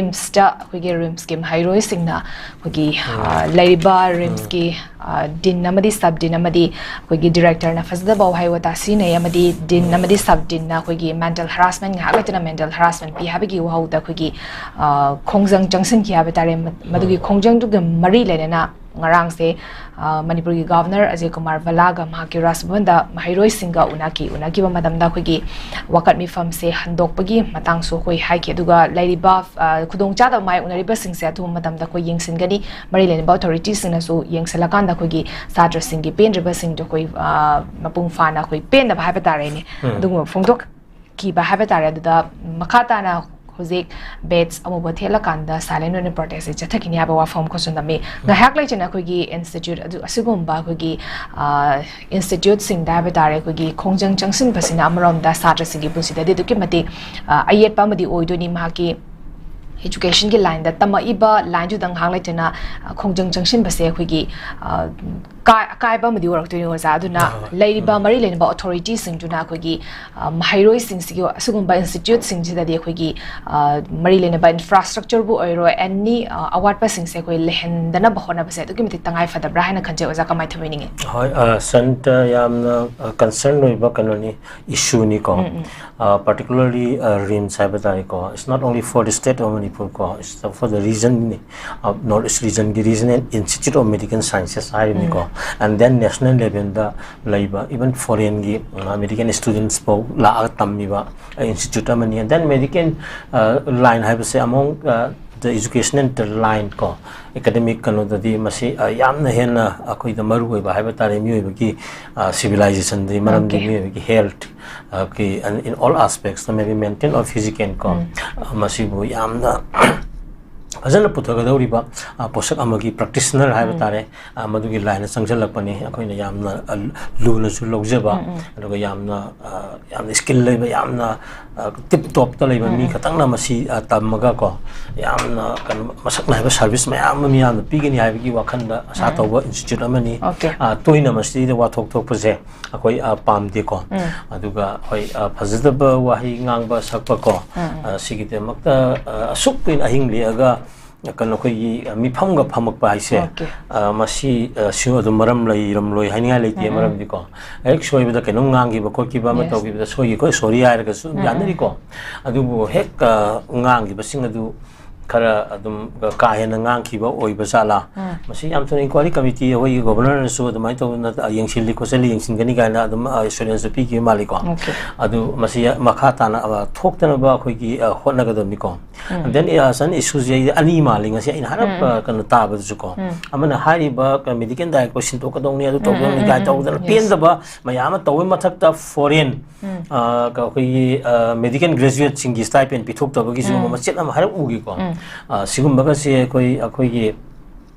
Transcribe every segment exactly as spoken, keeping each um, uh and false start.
ꯔꯤꯝꯁꯇ ꯑꯩꯈꯣꯏꯒꯤ ꯔꯤꯝꯁꯀꯤ ꯃꯍꯩꯔꯣꯏꯁꯤꯡꯅ ꯑꯩꯈꯣꯏꯒꯤ ꯑ, ꯂꯩꯔꯤꯕ ꯔꯤꯝꯁꯀꯤ ꯗꯤꯟ ꯑꯃꯗꯤ ꯁꯕ ꯗꯤꯟ ꯑꯃꯗꯤ ꯑꯩꯈꯣꯏꯒꯤ ꯗꯤꯔꯦꯛꯇꯔꯅ ꯐꯖꯗꯕ ꯋꯥꯍꯩ ꯋꯥꯇꯥ ꯁꯤꯖꯤꯟꯅꯩ ꯑꯃꯗꯤ ꯗꯤꯟ ꯑꯃꯗꯤ ꯁꯕ ꯗꯤꯟꯅ ꯑꯩꯈꯣꯏꯒꯤ ꯃꯦꯟꯇꯦꯜ ꯍꯔꯥꯁꯃꯦꯟ, ꯉꯥꯏꯍꯥꯛ ꯂꯩꯇꯅ ꯃꯦꯟꯇꯦꯜ ꯍꯔꯥꯁꯃꯦꯟ ꯄꯤ ꯍꯥꯏꯕꯒꯤ ꯋꯥꯍꯧꯗ ꯑꯩꯈꯣꯏꯒꯤ ꯑ, ꯈꯣꯡꯖꯪ ꯆꯪꯁꯤꯟꯈꯤ ꯍꯥꯏꯕ ꯇꯥꯔꯦ꯫ ꯃ- ꯃꯗꯨꯒꯤ ꯈꯣꯡꯖꯪꯗꯨꯒ ꯃꯔꯤ ꯂꯩꯅꯅ ꯉꯔꯥꯡꯁꯦ ꯑ, ꯃꯅꯤꯄꯨꯔꯒꯤ ꯒꯚꯔꯅꯔ ꯑꯖꯌ ꯀꯨꯃꯥꯔ ꯚꯜꯂꯥꯒ ꯃꯍꯥꯛꯀꯤ ꯔꯥꯖꯚꯕꯟꯗ ꯃꯍꯩꯔꯣꯏꯁꯤꯡꯒ ꯎꯅꯈꯤ꯫ ꯎꯅꯈꯤꯕ ꯃꯇꯝꯗ ꯑꯩꯈꯣꯏꯒꯤ ꯋꯥꯀꯠ ꯃꯤꯐꯝꯁꯦ ꯍꯟꯗꯣꯛꯄꯒꯤ ꯃꯇꯥꯡꯁꯨ ꯑꯩꯈꯣꯏ ꯍꯥꯏꯈꯤ꯫ ꯑꯗꯨꯒ ꯂꯩꯔꯤꯕ ꯑ, ꯈꯨꯗꯣꯡꯆꯥꯗꯕ ꯃꯥꯌꯣꯛꯅꯔꯤꯕꯁꯤꯡꯁꯦ ꯑꯊꯨꯕ ꯃꯇꯝꯗ ꯑꯩꯈꯣꯏ ꯌꯦꯡꯁꯤꯟꯒꯅꯤ꯫ ꯃꯔꯤ ꯂꯩꯅꯕ ꯑꯣꯊꯣꯔꯤꯇꯤꯁꯤꯡꯅꯁꯨ ꯌꯦꯡꯁꯤꯜꯂꯀꯥꯟꯗ ꯑꯩꯈꯣꯏꯒꯤ ꯁꯥꯇ꯭ꯔꯁꯤꯡꯒꯤ ꯄꯦꯟꯗ꯭ꯔꯤꯕꯁꯤꯡꯗꯣ ꯑꯩꯈꯣꯏ ꯑ, ꯃꯄꯨꯡ ꯐꯥꯅ ꯑꯩꯈꯣꯏ ꯄꯦꯟꯗꯕ ꯍꯥꯏꯕ ꯇꯥꯔꯦꯅꯦ, ꯑꯗꯨꯒꯨꯝꯕ ꯐꯣꯡꯗꯣꯛꯈꯤꯕ ꯍꯥꯏꯕ ꯇꯥꯔꯦ꯫ ꯑꯗꯨꯗ ꯃꯈꯥ ꯇꯥꯅ ꯍꯧꯖꯤꯛ ꯕꯦꯠꯁ ꯑꯃꯨꯕ ꯊꯦꯠꯂꯀꯥꯟꯗ ꯁꯥꯏꯂꯦꯟ ꯑꯣꯏꯅ ꯄ꯭ꯔꯣꯇꯦꯁꯁꯦ ꯆꯠꯊꯈꯤꯅꯤ ꯍꯥꯏꯕ ꯋꯥꯐꯝ ꯑꯃꯈꯛꯁꯨ ꯅꯝꯃꯤ꯫ ꯉꯥꯏꯍꯥꯛ ꯂꯩꯇꯅ ꯑꯩꯈꯣꯏꯒꯤ ꯏꯟꯁꯇꯤꯇ꯭ꯌꯨꯠ ꯑꯗꯨ ꯑꯁꯤꯒꯨꯝꯕ ꯑꯩꯈꯣꯏꯒꯤ ꯑ, ꯏꯟꯁꯇꯤꯇ꯭ꯌꯨꯠꯁꯤꯡꯗ ꯍꯥꯏꯕ ꯇꯥꯔꯦ, ꯑꯩꯈꯣꯏꯒꯤ ꯈꯣꯡꯖꯪ ꯆꯪꯁꯤꯟꯕꯁꯤꯅ ꯑꯃꯔꯣꯝꯗ ꯁꯥꯇ꯭ꯔꯁꯤꯡꯒꯤ ꯄꯨꯟꯁꯤꯗꯗꯤ ꯑꯗꯨꯛꯀꯤ ꯃꯇꯤꯛ ꯑ, ꯑꯌꯦꯠꯄ ꯑꯃꯗꯤ ꯑꯣꯏꯗꯣꯏꯅꯤ꯫ ꯃꯍꯥꯛꯀꯤ ꯏꯖꯨꯀꯦꯁꯟꯒꯤ ꯂꯥꯏꯟꯗ ꯇꯝꯃꯛꯏꯕ ꯂꯥꯏꯟꯗꯨꯗ ꯉꯥꯏꯍꯥꯛ ꯂꯩꯇꯅ ꯑ, ꯈꯣꯡꯖꯪ ꯆꯪꯁꯤꯟꯕꯁꯦ ꯑꯩꯈꯣꯏꯒꯤ ꯑ, ꯀꯥꯏ- ꯑꯀꯥꯏꯕ ꯑꯃꯗꯤ ꯑꯣꯏꯔꯛꯇꯣꯏꯅꯤ ꯑꯣꯖꯥ꯫ ꯑꯗꯨꯅ ꯂꯩꯔꯤꯕ ꯃꯔꯤ ꯂꯩꯅꯕ ꯑꯣꯊꯣꯔꯤꯇꯤꯁꯤꯡꯗꯨꯅ ꯑꯩꯈꯣꯏꯒꯤ ꯑ, ꯃꯍꯩꯔꯣꯏꯁꯤꯡꯁꯤꯒꯤ ꯑꯁꯤꯒꯨꯝꯕ ꯏꯟꯁꯇꯤꯇ꯭ꯌꯨꯠꯁꯤꯡꯁꯤꯗꯗꯤ ꯑꯩꯈꯣꯏꯒꯤ ꯑ, ꯃꯔꯤ ꯂꯩꯅꯕ ꯏꯟꯐ꯭ꯔꯥꯁ꯭ꯇ꯭ꯔꯛꯆꯔꯕꯨ ꯑꯣꯏꯔꯣ, ꯑꯦꯅꯤ ꯑ, ꯑꯋꯥꯠꯄꯁꯤꯡꯁꯦ ꯑꯩꯈꯣꯏ ꯂꯩꯍꯟꯗꯅꯕ ꯍꯣꯠꯅꯕꯁꯦ ꯑꯗꯨꯛꯀꯤ ꯃꯇꯤꯛ ꯇꯉꯥꯏ ꯐꯗꯕ꯭ꯔꯥ ꯍꯥꯏꯅ ꯈꯟꯖꯩ ꯑꯣꯖꯥ, ꯀꯃꯥꯏꯅ ꯊꯝꯕꯤꯅꯤꯡꯉꯤ? ꯍꯣꯏ, ꯑ, ꯁꯟꯇ ꯌꯥꯝꯅ ꯀꯟꯁꯔꯟ ꯑꯣꯏꯕ ꯀꯩꯅꯣꯅꯤ, ꯏꯁꯨꯅꯤꯀꯣ꯫ ꯄꯥꯔꯇꯤꯀꯨꯂꯔꯂꯤ ꯔꯤꯝꯁ ꯍꯥꯏꯕ ꯇꯥꯔꯦꯀꯣ, it's not only for the state of Manipur ꯀꯣ, it's for the region ꯅꯤ꯫ ꯅꯣꯔꯠ ꯏꯁ ꯔꯤꯖꯟꯒꯤ regional institute of medical sciences ꯍꯥꯏꯔꯤꯕꯅꯤꯀꯣ꯫ ꯑꯦꯟ ꯗꯦꯟ ꯅꯦꯁꯅꯦꯜ ꯂꯦꯚꯦꯜꯗ ꯂꯩꯕ ꯏꯚꯟ ꯐꯣꯔꯦꯟꯒꯤ ꯃꯦꯗꯤꯀꯦꯜ ꯁ꯭ꯇꯨꯗꯦꯟꯠꯁ ꯐꯥꯎ ꯂꯥꯛꯑꯒ ꯇꯝꯃꯤꯕ ꯏꯟꯁꯇꯤꯇ꯭ꯌꯨꯠ ꯑꯃꯅꯤ꯫ ꯑꯦꯟ ꯗꯦꯟ ꯃꯦꯗꯤꯀꯦꯜ ꯂꯥꯏꯟ ꯍꯥꯏꯕꯁꯦ ꯑꯃꯣꯡ ꯗ ꯏꯖꯨꯀꯦꯁꯅꯦꯜ ꯂꯥꯏꯟ ꯀꯣ, ꯑꯦꯀꯥꯗꯃꯤꯛ ꯀꯩꯅꯣꯗꯗꯤ ꯃꯁꯤ ꯑ, ꯌꯥꯝꯅ ꯍꯦꯟꯅ ꯑꯩꯈꯣꯏꯗ ꯃꯔꯨ ꯑꯣꯏꯕ ꯍꯥꯏꯕ ꯇꯥꯔꯦ꯫ ꯃꯤꯑꯣꯏꯕꯒꯤ ꯁꯤꯚꯤꯂꯥꯏꯖꯦꯁꯟꯗꯒꯤ ꯃꯔꯝꯗꯤ Okay. ꯃꯤꯑꯣꯏꯕꯒꯤ ꯍꯦꯜꯠ ꯀꯤ, in all aspects, maybe mental or physical ꯀꯣ, ꯑ, ꯃꯁꯤꯕꯨ ꯌꯥꯝꯅ ꯐꯖꯅ ꯄꯨꯊꯒꯗꯧꯔꯤꯕ, ꯑ, ꯄꯣꯠꯁꯛ ꯑꯃꯒꯤ practitioner ꯍꯥꯏꯕ ꯎꯝ꯫ ꯇꯥꯔꯦ, ꯑ, ꯃꯗꯨꯒꯤ line ꯆꯪꯁꯤꯜꯂꯛꯄꯅꯤ꯫ ꯑꯩꯈꯣꯏꯅ ꯌꯥꯝꯅ, ꯑ, ꯂꯨꯅꯁꯨ ꯂꯧꯖꯕ, ꯎꯝ, ꯎꯝ꯫ ꯑꯗꯨꯒ ꯌꯥꯝꯅ, ꯑ, ꯌꯥꯝꯅ skill ꯂꯩꯕ, ꯌꯥꯝꯅ, ꯑ, tip topꯇ ꯂꯩꯕ ꯎꯝ, ꯃꯤ ꯎꯝ꯫ ꯈꯛꯇꯪꯅ ꯃꯁꯤ, ꯑ, ꯇꯝꯃꯒ ꯀꯣ, ꯌꯥꯝꯅ ꯀꯩꯅꯣ, ꯃꯁꯛ ꯅꯥꯏꯕ service ꯃꯌꯥꯝ ꯑꯃ ꯃꯤꯌꯥꯝꯅ ꯄꯤꯒꯅꯤ ꯍꯥꯏꯕꯒꯤ ꯋꯥꯈꯜꯗ ꯑꯁꯥ ꯎꯝ, ꯎꯝ꯫ ꯇꯧꯕ institute ꯑꯃꯅꯤ꯫ Okay꯫ ꯑ, ꯇꯣꯏꯅ ꯃꯁꯤꯗ ꯋꯥꯊꯣꯛ ꯊꯣꯛꯄꯁꯦ ꯑꯩꯈꯣꯏ, ꯑ, ꯄꯥꯝꯗꯦꯀꯣ꯫ ꯎꯝ꯫ ꯑꯗꯨꯒ ꯍꯣꯏ, ꯑ, ꯐꯖꯗꯕ ꯋꯥꯍꯩ ꯉꯥꯡꯕ ꯁꯛꯄ ꯀꯣ, ꯎꯝ, ꯎꯝ꯫ ꯑ, ꯁꯤꯒꯤꯗꯃꯛꯇ, ꯑ, ꯑꯁꯨꯛ ꯀꯨꯏꯅ ꯑꯍꯤꯡ ꯂꯦꯛꯑꯒ, ꯀꯩꯅꯣ, ꯑꯩꯈꯣꯏꯒꯤ, ꯑ, ꯃꯤꯐꯝꯒ ꯐꯝꯃꯛꯄ ꯍꯥꯏꯁꯦ, Okay꯫ ꯑ, ꯃꯁꯤ, ꯑ, ꯁꯤꯁꯨ ꯑꯗꯨꯝ ꯃꯔꯝ ꯂꯩꯔꯝꯂꯣꯏ ꯍꯥꯏꯅꯤꯡꯉꯥꯏ ꯂꯩꯇꯦ꯫ ꯎꯝ, ꯎꯝ꯫ ꯃꯔꯝꯗꯤꯀꯣ, ꯍꯦꯛ ꯁꯣꯏꯕꯗ ꯀꯩꯅꯣꯝ ꯉꯥꯡꯈꯤꯕ ꯈꯣꯠꯈꯤꯕ ꯑꯃ Yes꯫ ꯇꯧꯈꯤꯕꯗ ꯁꯣꯏꯈꯤ, ꯑꯩꯈꯣꯏ sorry ꯍꯥꯏꯔꯒꯁꯨ ꯎꯝ, ꯎꯝ꯫ ꯌꯥꯅꯔꯤꯀꯣ꯫ ꯑꯗꯨꯕꯨ ꯍꯦꯛ, ꯑ, ꯉꯥꯡꯈꯤꯕꯁꯤꯡ ꯑꯗꯨ ꯈꯔ ꯑꯗꯨꯝ ꯀꯥ ꯍꯦꯟꯅ ꯉꯥꯡꯈꯤꯕ ꯑꯣꯏꯕ ꯖꯥꯠꯂꯥ? ꯎꯝ꯫ ꯃꯁꯤ ꯌꯥꯝ ꯊꯨꯅ inquiry committee ꯑꯩꯈꯣꯏꯒꯤ governorꯅꯁꯨ ꯑꯗꯨꯃꯥꯏꯅ ꯇꯧꯗꯅ, ꯑ, ꯌꯦꯡꯁꯤꯜꯂꯤ ꯈꯣꯠꯆꯜꯂꯤ, ꯌꯦꯡꯁꯤꯟꯒꯅꯤ ꯀꯥꯏꯅ ꯑꯗꯨꯝ, ꯑ, assurance ꯄꯤꯈꯤꯕ ꯃꯥꯜꯂꯤꯀꯣ꯫ Okay꯫ ꯑꯗꯨ ꯃꯁꯤ ꯃꯈꯥ ꯇꯥꯅ, ꯑ, ꯊꯣꯛꯇꯅꯕ ꯑꯩꯈꯣꯏꯒꯤ, ꯑ, ꯍꯣꯠꯅꯒꯗꯕꯅꯤꯀꯣ꯫ ꯎꯝ꯫ And then, ꯑ, ꯁꯟ issueꯁꯦ ꯑꯩ ꯑꯅꯤ ꯃꯥꯜꯂꯤ ꯉꯁꯤ ꯑꯩꯅ ꯍꯥꯏꯔꯞ, ꯎꯝ, ꯎꯝ꯫ ꯑ, ꯀꯩꯅꯣ ꯇꯥꯕꯗꯁꯨꯀꯣ꯫ ꯎꯝ꯫ ꯑꯃꯅ ꯍꯥꯏꯔꯤꯕ, ꯑ, medical director ꯁꯤꯟꯗꯣꯛꯀꯗꯧꯅꯤ, ꯑꯗꯨ ꯎꯝ, ꯇꯧꯗꯧꯅꯤ ꯎꯝ, ꯀꯥꯏꯅ ꯎꯝ, ꯎꯝ꯫ ꯇꯧꯗꯅ Yes꯫ ꯄꯦꯟꯗꯕ ꯃꯌꯥꯝ ꯑꯃ ꯇꯧꯕꯒꯤ ꯃꯊꯛꯇ foreign ꯎꯝ꯫ ꯑ, ꯑꯩꯈꯣꯏꯒꯤ, ꯑ, medical graduateꯁꯤꯡꯒꯤ stipend ꯄꯤꯊꯣꯛꯇꯕꯒꯤꯁꯨ ꯎꯝ꯫ ꯃꯆꯦꯠ ꯑꯃ ꯍꯥꯏꯔꯞ ꯎꯈꯤꯀꯣ꯫ ꯎꯝ꯫ ꯑ, ꯁꯤꯒꯨꯝꯕꯒꯁꯦ ꯑꯩꯈꯣꯏ, ꯑꯩꯈꯣꯏꯒꯤ,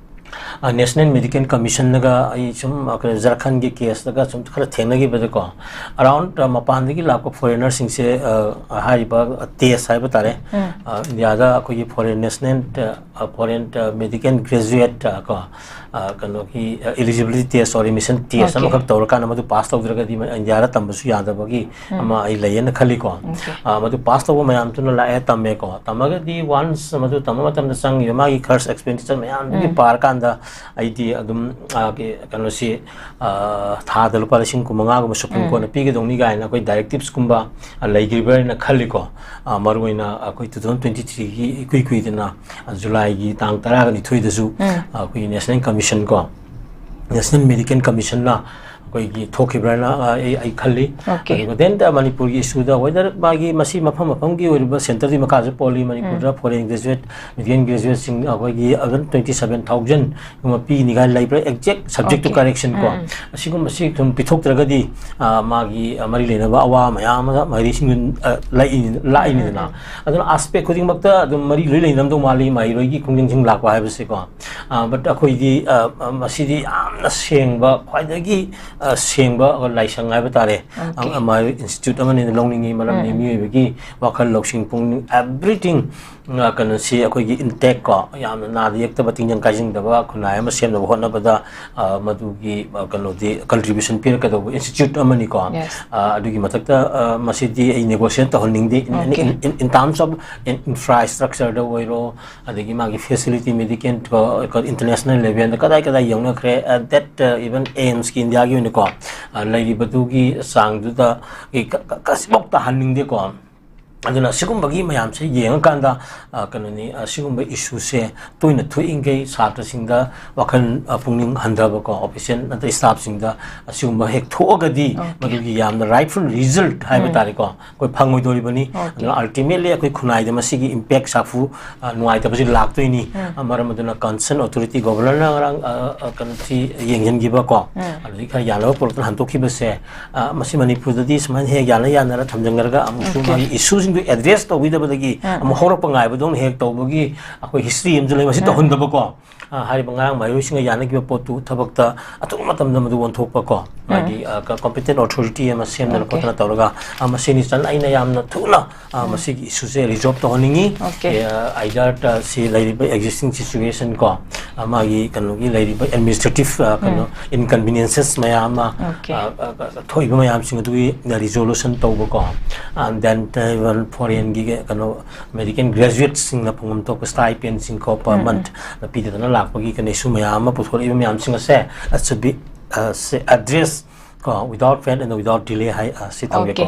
ꯑ, National Medical Commissionꯒ ꯑꯩ ꯁꯨꯝ, ꯑ, ꯀꯩꯅꯣ, ꯖꯔꯈꯟꯒꯤ caseꯇꯒ ꯁꯨꯝ ꯈꯔ ꯊꯦꯡꯅꯈꯤꯕꯗꯀꯣ, around, ꯑ, ꯃꯄꯥꯟꯗꯒꯤ ꯂꯥꯛꯄ foreignerꯁꯤꯡꯁꯦ, ꯑ, ꯍꯥꯏꯔꯤꯕ test ꯍꯥꯏꯕ ꯇꯥꯔꯦ, ꯎꯝ꯫ ꯑ, ꯏꯟꯗꯤꯌꯥꯗ ꯑꯩꯈꯣꯏꯒꯤ foreign national, ꯑ, foreign, ꯑ, medical graduate, ꯑ, ꯀꯣ, ꯑ, ꯀꯩꯅꯣꯒꯤ, ꯑ, eligibility test or admission test Okay꯫ ꯑꯃꯈꯛ ꯇꯧꯔꯀꯥꯟꯗ ꯃꯗꯨ pass ꯇꯧꯗ꯭ꯔꯒꯗꯤ ꯃ-, ꯏꯟꯗꯤꯌꯥꯗ ꯇꯝꯕꯁꯨ ꯌꯥꯗꯕꯒꯤ ꯎꯝ꯫ ꯑꯃ ꯑꯩ ꯂꯩꯌꯦꯅ ꯈꯜꯂꯤꯀꯣ꯫ Okay꯫ ꯑ, ꯃꯗꯨ pass ꯇꯧꯕ ꯃꯌꯥꯝꯗꯨꯅ ꯂꯥꯛꯑꯦ, ꯇꯝꯃꯦꯀꯣ꯫ ꯇꯝꯃꯒꯗꯤ once ꯃꯗꯨ ꯇꯝꯕ ꯃꯇꯝꯗ ꯆꯪꯉꯤꯕ ꯃꯥꯒꯤ ꯈꯔꯆ expenditure ꯃꯌꯥꯝꯗꯨꯒꯤ ꯎꯝ꯫ ꯄꯥꯔꯀꯥꯟꯗ ꯑꯩꯗꯤ ꯑꯗꯨꯝ, ꯑ, ꯀ-, ꯀꯩꯅꯣꯁꯤ, ꯑ, ꯊꯥꯗ ꯂꯨꯄꯥ ꯂꯤꯁꯤꯡ ꯀꯨꯟꯃꯉꯥꯒꯨꯝꯕ Supreme ꯎꯝ꯫ Courtꯅ ꯄꯤꯒꯗꯧꯅꯤ ꯀꯥꯏꯅ ꯑꯩꯈꯣꯏ directivesꯀꯨꯝꯕ, ꯑ, ꯂꯩꯈꯤꯕ꯭ꯔꯥ ꯍꯥꯏꯅ ꯈꯜꯂꯤꯀꯣ꯫ ꯑ, ꯃꯔꯨꯑꯣꯏꯅ ꯑꯩꯈꯣꯏ two thousand twenty threeꯒꯤ ꯏꯀꯨꯏ ꯀꯨꯏꯗꯅ, ꯑ, Julyꯒꯤ ꯇꯥꯡ ꯇꯔꯥꯒ ꯅꯤꯊꯣꯏꯗꯁꯨ, ꯎꯝ꯫ ꯑ, ꯑꯩꯈꯣꯏꯒꯤ National Commission ꯀꯣ, National Medical Commissionꯅ ꯑꯩꯈꯣꯏꯒꯤ ꯊꯣꯛꯈꯤꯕ꯭ꯔꯅ ꯑꯩ ꯑꯩ ꯈꯜꯂꯤ꯫ Okay. ꯑꯗꯨꯒ then ꯃꯅꯤꯄꯨꯔꯒꯤ ꯏꯁꯨꯗ whether ꯃꯥꯒꯤ ꯃꯁꯤ ꯃꯐꯝ ꯃꯐꯝꯒꯤ ꯑꯣꯏꯔꯤꯕ ꯁꯦꯟꯇꯔꯗꯨꯒꯤ ꯃꯈꯥꯁꯨ ꯄꯣꯜꯂꯤ꯫ ꯃꯅꯤꯄꯨꯔꯗ foreign graduate, median graduateꯁꯤꯡ ꯑꯩꯈꯣꯏꯒꯤ ꯑꯗꯨꯝ twenty seven thousand ꯒꯨꯝꯕ ꯄꯤꯅꯤꯉꯥꯏ ꯂꯩꯕ꯭ꯔꯥ, exact subject to Okay. correction ꯀꯣ꯫ ꯑꯁꯤꯒꯨꯝꯕꯁꯤ ꯁꯨꯝ ꯄꯤꯊꯣꯛꯇ꯭ꯔꯒꯗꯤ ꯑ, ꯃꯥꯒꯤ ꯑ, ꯃꯔꯤ ꯂꯩꯅꯕ ꯑꯋꯥ ꯃꯌꯥꯝ ꯑꯃ ꯃꯍꯩꯔꯣꯏꯁꯤꯡ ꯑ, ꯂꯥꯛꯏ- ꯂꯥꯛꯏꯅꯤꯗꯅ꯫ ꯑꯗꯨꯅ aspect ꯈꯨꯗꯤꯡꯃꯛꯇ ꯑꯗꯨꯝ ꯃꯔꯤ ꯂꯣꯏ ꯂꯩꯅꯔꯝꯗꯧ ꯃꯥꯜꯂꯤ ꯃꯍꯩꯔꯣꯏꯒꯤ ꯈꯣꯡꯖꯪꯁꯤꯡ ꯂꯥꯛꯄ ꯍꯥꯏꯕꯁꯤꯀꯣ꯫ ꯑ, but ꯑꯩꯈꯣꯏꯗꯤ ꯑ, ꯑ, ꯃꯁꯤꯗꯤ ꯌꯥꯝꯅ ꯁꯦꯡꯕ, ꯈ꯭ꯋꯥꯏꯗꯒꯤ ꯑ, ꯁꯦꯡꯕ ꯂꯥꯏꯁꯪ ꯍꯥꯏꯕ ꯇꯥꯔꯦ꯫ Okay. ꯑ, ꯃꯍꯩꯔꯣꯏ institute ꯑꯃꯅꯤꯅ ꯂꯧꯅꯤꯡꯉꯤ, ꯃꯔꯝꯗꯤ ꯃꯤꯑꯣꯏꯕꯒꯤ ꯋꯥꯈꯜ, ꯂꯧꯁꯤꯡ, ꯄꯨꯛꯅꯤꯡ, everything, ꯑ, ꯀꯩꯅꯣꯁꯤ ꯑꯩꯈꯣꯏꯒꯤ intact ꯀꯣ, ꯌꯥꯝꯅ ꯅꯥꯗ ꯌꯦꯛꯇꯕ, ꯇꯤꯡꯖꯪ ꯀꯥꯏꯖꯪꯗꯕ ꯈꯨꯟꯅꯥꯏ ꯑꯃ ꯁꯦꯝꯅꯕ ꯍꯣꯠꯅꯕꯗ, ꯑ, ꯃꯗꯨꯒꯤ ꯑ, ꯀꯩꯅꯣꯗꯤ contribution ꯄꯤꯔꯛꯀꯗꯧꯕ institute ꯑꯃꯅꯤꯀꯣ꯫ Yes. ꯑ, ꯑꯗꯨꯒꯤ ꯃꯊꯛꯇ ꯑ, ꯃꯁꯤꯗꯤ ꯑꯩ negotiate ꯇꯧꯍꯟꯅꯤꯡꯗꯦ꯫ In, Okay. in, in, in terms of in- infrastructure ꯗ ꯑꯣꯏꯔꯣ, ꯑꯗꯒꯤ ꯃꯥꯒꯤ facility, medical ꯀꯣ, ꯀꯣ, international level ꯗ ꯀꯗꯥꯏ ꯀꯗꯥꯏ ꯌꯧꯅꯈ꯭ꯔꯦ, at that, uh, even AIIMS ꯀꯤ ꯏꯟꯗꯤꯌꯥꯒꯤ ꯑꯣꯏꯅꯀꯣ, ꯑ, ꯂꯩꯔꯤꯕꯗꯨꯒꯤ ꯆꯥꯡꯗꯨꯗ ꯀ- ꯀ- ꯀꯁꯤꯐꯥꯎ ꯇꯥꯍꯟꯅꯤꯡꯗꯦꯀꯣ꯫ ꯑꯗꯨꯅ ꯁꯤꯒꯨꯝꯕꯒꯤ ꯃꯌꯥꯝꯁꯦ ꯌꯦꯡꯉꯀꯥꯟꯗ, ꯑ, ꯀꯩꯅꯣꯅꯤ, ꯑ, ꯁꯤꯒꯨꯝꯕ issue ꯁꯦ ꯇꯣꯏꯅ ꯊꯣꯛꯏꯈꯩ ꯁꯥꯇ꯭ꯔꯁꯤꯡꯗ ꯋꯥꯈꯜ, ꯑ, ꯄꯨꯛꯅꯤꯡ ꯍꯟꯊꯕꯀꯣ, official ꯅꯠꯇ꯭ꯔ staff ꯁꯤꯡꯗ ꯑꯁꯤꯒꯨꯝꯕ ꯍꯦꯛ ꯊꯣꯛꯑꯒꯗꯤ Okay. ꯃꯗꯨꯒꯤ ꯌꯥꯝꯅ rightful result ꯍꯥꯏꯕ ꯇꯥꯔꯦꯀꯣ, ꯑꯩꯈꯣꯏ ꯐꯪꯉꯣꯏꯗꯣꯔꯤꯕꯅꯤ꯫ Okay. ꯑꯗꯨꯅ ultimately ꯑꯩꯈꯣꯏ ꯈꯨꯟꯅꯥꯏꯗ ꯃꯁꯤꯒꯤ impact ꯁꯥꯐꯨ, ꯑ, ꯅꯨꯡꯉꯥꯏꯇꯕꯁꯤ ꯂꯥꯛꯇꯣꯏꯅꯤ꯫ ꯑ, ꯃꯔꯝ ꯑꯗꯨꯅ concern authority, governor ꯅ ꯉꯔꯥꯡ, ꯑ, ꯑ, ꯀꯩꯅꯣꯁꯤ ꯌꯦꯡꯁꯤꯟꯈꯤꯕꯀꯣ, ꯑꯗꯨꯗꯒꯤ ꯈꯔ ꯌꯥꯅꯕ ꯄꯨꯔꯛꯇꯅ ꯍꯟꯗꯣꯛꯈꯤꯕꯁꯦ, ꯑ, ꯃꯁꯤ ꯃꯅꯤꯄꯨꯔꯗꯗꯤ ꯁꯨꯃꯥꯏꯅ ꯍꯦꯛ ꯌꯥꯅ ꯌꯥꯅꯔ ꯊꯝꯖꯟꯈ꯭ꯔꯒ ꯑꯃꯨꯛꯁꯨ Okay. ꯃꯥꯒꯤ issue ꯁꯤꯡꯗꯨ address ꯇꯧꯕꯤꯗꯕꯗꯒꯤ ꯑꯃꯨꯛ ꯍꯧꯔꯛꯄ ꯉꯥꯏꯕꯗꯧꯅ ꯍꯦꯛ ꯇꯧꯕꯒꯤ ꯑꯩꯈꯣꯏ history ꯑꯃꯁꯨ ꯂꯩ꯫ ꯃꯁꯤ ꯇꯧꯍꯟꯗꯕꯀꯣ꯫ ꯑ, ꯍꯥꯏꯔꯤꯕ ꯉꯔꯥꯡ ꯃꯍꯩꯔꯣꯏꯁꯤꯡꯒ ꯌꯥꯅꯈꯤꯕ ꯄꯣꯠꯇꯨ ꯊꯕꯛꯇ ꯑꯊꯨꯕ ꯃꯇꯝꯗ ꯃꯗꯨ ꯑꯣꯟꯊꯣꯛꯄꯀꯣ, ꯃꯥꯒꯤ, ꯑ, ꯀ- competent authority ꯑꯃ ꯁꯦꯝꯗꯅ Okay. ꯈꯣꯠꯇꯅ ꯇꯧꯔꯒ, ꯑ, ꯃꯁꯤꯅꯤ ꯆꯟ ꯑꯩꯅ ꯌꯥꯝꯅ ꯊꯨꯅ, ꯑ, ꯃꯁꯤꯒꯤ issue ꯁꯦ resolve ꯇꯧꯍꯟꯅꯤꯡꯉꯤ꯫ Okay. ꯑ, either, ꯑ, ꯁꯤ ꯂꯩꯔꯤꯕ existing situation ꯀꯣ, ꯑ, ꯃꯥꯒꯤ ꯀꯩꯅꯣꯒꯤ ꯂꯩꯔꯤꯕ administrative, ꯑ, ꯀꯩꯅꯣ inconveniences ꯃꯌꯥꯝ ꯑꯃ, Okay. ꯑ, ꯑ, ꯑ, ꯊꯣꯛꯏꯕ ꯃꯌꯥꯝꯁꯤꯡ ꯑꯗꯨꯒꯤ resolution ꯇꯧꯕꯀꯣ, and then, ꯑ, even foreign ꯒꯤ ꯀꯩꯅꯣ American graduate ꯁꯤꯡꯅ ꯐꯪꯐꯝ ꯊꯣꯛꯄ stipend ꯁꯤꯡ ꯀꯣ, per month ꯅ ꯄꯤꯗꯗꯅ ꯂꯥꯛꯄꯒꯤ ꯀꯩꯅꯣ issue ꯃꯌꯥꯝ ꯑꯃ ꯄꯨꯊꯣꯔꯛꯏꯕ ꯃꯌꯥꯝꯁꯤꯡ ꯑꯁꯦ, ꯑ, should be, ꯑ, ꯁꯦ address ꯀꯣ, without fail and without delay ꯍꯥꯏ, ꯑ, ꯁꯤ ꯊꯝꯒꯦꯀꯣ꯫ Okay.